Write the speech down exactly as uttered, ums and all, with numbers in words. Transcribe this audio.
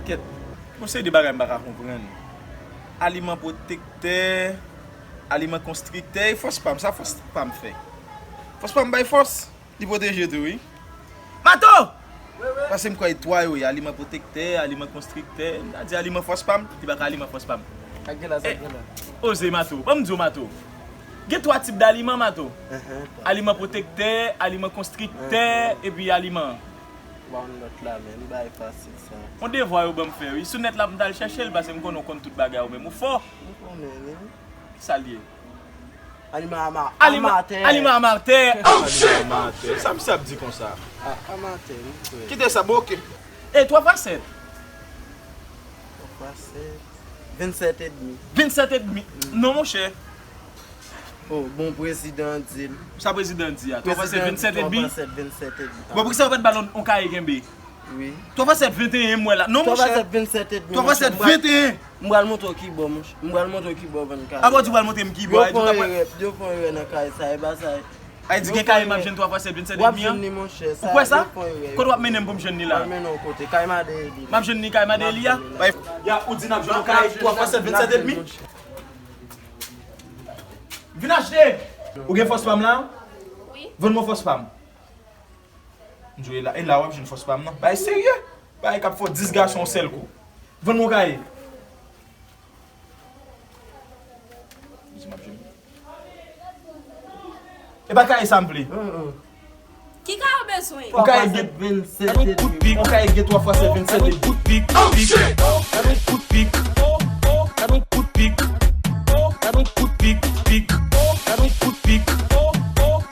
Kèt, gon seri de bagay m pa ka konprann. Aliman pwotektè, aliman konstriktè, e fòs pa m, sa fòs pa m fè? Fòs pa m bay fòs, li pwoteje tou, wi. Mato! Paske m kwè e twa yo ye, aliman pwotektè, aliman konstriktè, m ta di aliman fòs pa m, li pa ka aliman fòs pa m. Sa k gen la, sa k gen la? Oze, Mato, ban m di w, Mato. Gen twa tip daliman, Mato. Enhen. Aliman pwotektè, aliman konstriktè, epi aliman. Ba yon lòt la, men, m bay fasil sa. Yon devwa yo ban m fè, wi. Sou nèt la pou m t al chèche l, paske m konnen w konn tout bagay ou menm. Ou fò. M konnen, wi. Ki sa l ye? Aliman ama-, Aliman, amatè. Aliman amatè. Oh, shit! Amatè. Sa misye ap di konsa? A, amatè, m kwè. Kite sa, bon, oke. E twa fwa sèt? Twa fwa sèt. Vennsèt edmi. Vennsèt edmi. Non, monchè. Oh, bon, prezidan an di l. Sa prezidan an di a? Twa fwa sèt, vennsèt edmi? Twa fwa sèt, vennsèt edmi. Bon, poukisa yo pa t ba l yon, yon kaye kenbe? Wi. Twa fwa sèt, venteyen, m wè la. Non, monchè. Twa fwa sèt, vennsèt edmi, monchè. Twa fwa sèt, venteyen. M pral montre w kibò, monchè. M pral montre w kibò vann kaye. Apa w di w pral montre m kibò? Yo fè yon erè, yo fè yon erè nan kaye sa, e pa sa. Ay, di gen kaye m ap jwenn twa fwa sèt, vennsèt edmi an? W ap jwenn li, monchè. Ou kwè sa? Kote w ap mennen m pou m jwenn li la? M ap mennen w kote. Kay Madeli. M ap jwenn li kay Madeli a? Ya, ou di n ap jwenn yon kaye twa fwa sèt, vennsèt edmi? Vin achte! Ou gen fòs pa m la? Wi. Vann mwen fòs pa m. M di w, e la, e la w ap jwenn fòs pa m nan. Bagay serye. Bagay k ap fè w dis gason yon sèl kou. Vann mwen kaye. Di m ap jwenn. E pa kaye sa m vle. Ki kaye w bezwen? Yon kaye gen, yon kaye gen twa fwa sèt, vennsèt edmi. Oh, shit!